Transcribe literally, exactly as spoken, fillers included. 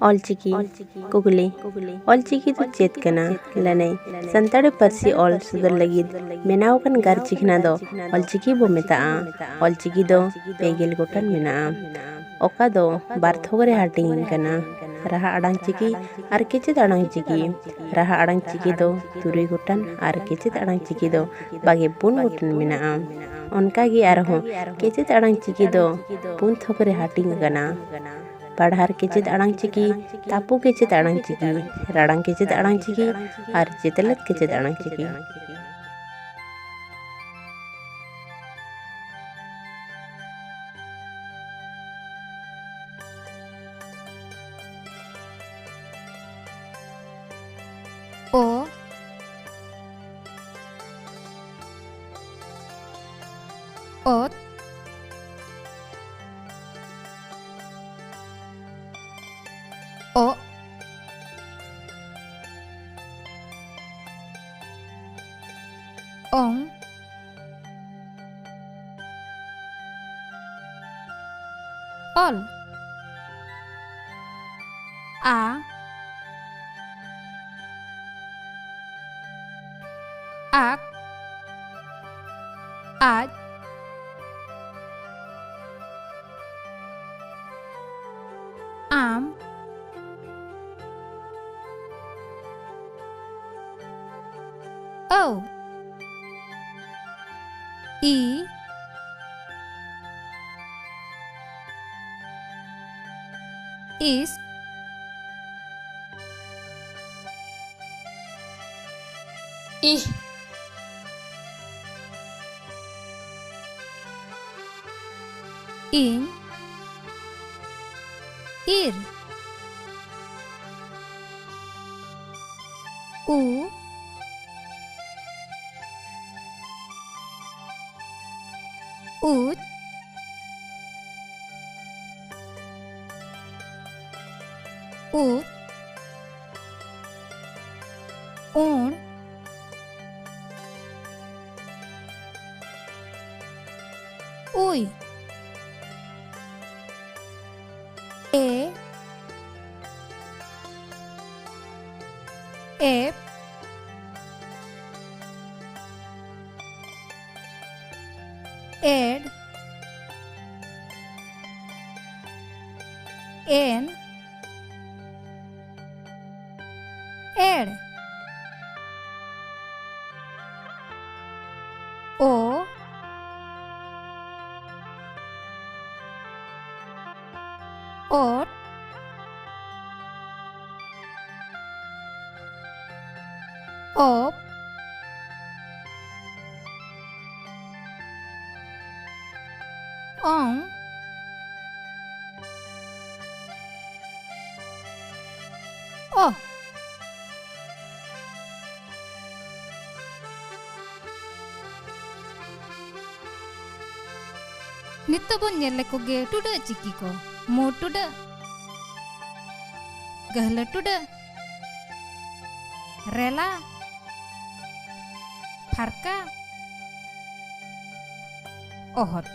ᱚᱞᱪᱤᱠᱤ᱾ ᱠᱩᱠᱞᱤ: ᱚᱞᱪᱤᱠᱤ ᱫᱚ ᱪᱮᱫ ᱠᱟᱱᱟ? ᱞᱟᱹᱱᱟᱹᱭ: ᱥᱟᱱᱛᱟᱲᱤ ᱯᱟᱹᱨᱥᱤ ᱚᱞ ᱥᱚᱫᱚᱨ ᱞᱟᱹᱜᱤᱫ ᱵᱮᱱᱟᱣ ᱟᱠᱟᱱ ᱜᱟᱨ ᱪᱤᱠᱷᱱᱟ ᱫᱚ ᱚᱞᱪᱤᱠᱤ ᱵᱚ ᱢᱮᱛᱟᱜᱼᱟ᱾ ᱚᱞᱪᱤᱠᱤ ᱫᱚ ᱯᱮ ᱜᱮᱞ ᱜᱚᱴᱟᱝ ᱢᱮᱱᱟᱜᱼᱟ, ᱚᱠᱟ ᱫᱚ ᱵᱟᱨ ᱛᱷᱚᱠ ᱨᱮ ᱦᱟᱹᱴᱤᱧ ᱟᱠᱟᱱᱟ: ᱨᱟᱦᱟ ᱟᱲᱟᱝ ᱪᱤᱠᱤ ᱟᱨ ᱠᱮᱪᱮᱫ ᱟᱲᱟᱝ ᱪᱤᱠᱤ᱾ ᱨᱟᱦᱟ ᱟᱲᱟᱝ ᱪᱤᱠᱤ ᱫᱚ ᱛᱩᱨᱩᱭ ᱜᱚᱴᱟᱝ ᱟᱨ ᱠᱮᱪᱮᱫ ᱟᱲᱟᱝ ᱪᱤᱠᱤ ᱫᱚ ᱵᱟᱜᱮ ᱯᱩᱱ ᱜᱚᱴᱟᱝ ᱢᱮᱱᱟᱜᱼᱟ᱾ ᱚᱱᱠᱟ ᱜᱮ ᱟᱨᱦᱚᱸ ᱠᱮᱪᱮᱫ ᱟᱲᱟᱝ ᱪᱤᱠᱤ ᱫᱚ ᱯᱩᱱ ᱛᱷᱚᱠ ᱨᱮ ᱦᱟᱹᱴᱤᱧ ᱟᱠᱟᱱᱟ: ᱯᱟᱲᱦᱟᱨ ᱠᱮᱪᱮᱫ ᱟᱲᱟᱝ ᱪᱤᱠᱤ, ᱛᱟᱯᱩ ᱠᱮᱪᱮᱫ ᱟᱲᱟᱝ ᱪᱤᱠᱤ, ᱨᱟᱲᱟᱝ ᱠᱮᱪᱮᱫ ᱟᱲᱟᱝ ᱪᱤᱠᱤ ᱟᱨ ᱪᱮᱛᱞᱟᱛ ᱠᱮᱪᱮᱫ ᱟᱲᱟᱝ ᱪᱤᱠᱤ᱾ ᱚ, ᱚᱛ, ᱚᱜ, ᱚᱝ, ᱚᱞ, ᱟ, ᱟᱠ, ᱟᱡ, ᱟᱢ, ᱟᱹᱣ, ᱤ, ᱤᱥ, ᱤᱦ, ᱤᱧ, ᱤᱨ, ᱩ, ᱩᱪ, ᱩᱫ, ᱩᱬ, ᱩᱭ, ᱮ, ᱮᱯ, ᱮᱰ, ᱮᱱ, ᱮᱲ᱾ ᱳ, ᱳᱴ, ᱳᱯ, ᱚᱝ, ᱚ᱾ ᱱᱤᱛᱚᱜ ᱵᱚᱱ ᱧᱮᱞ ᱞᱮᱠᱚ ᱜᱮ ᱴᱩᱰᱟᱹᱜ ᱪᱤᱠᱤ ᱠᱚ᱾ ᱢᱩ ᱴᱩᱰᱟᱹᱜ, ᱜᱟᱹᱦᱞᱟᱹ ᱴᱩᱰᱟᱹᱜ, ᱨᱮᱞᱟ, ᱯᱷᱟᱨᱠᱟ, ᱚᱦᱚᱫ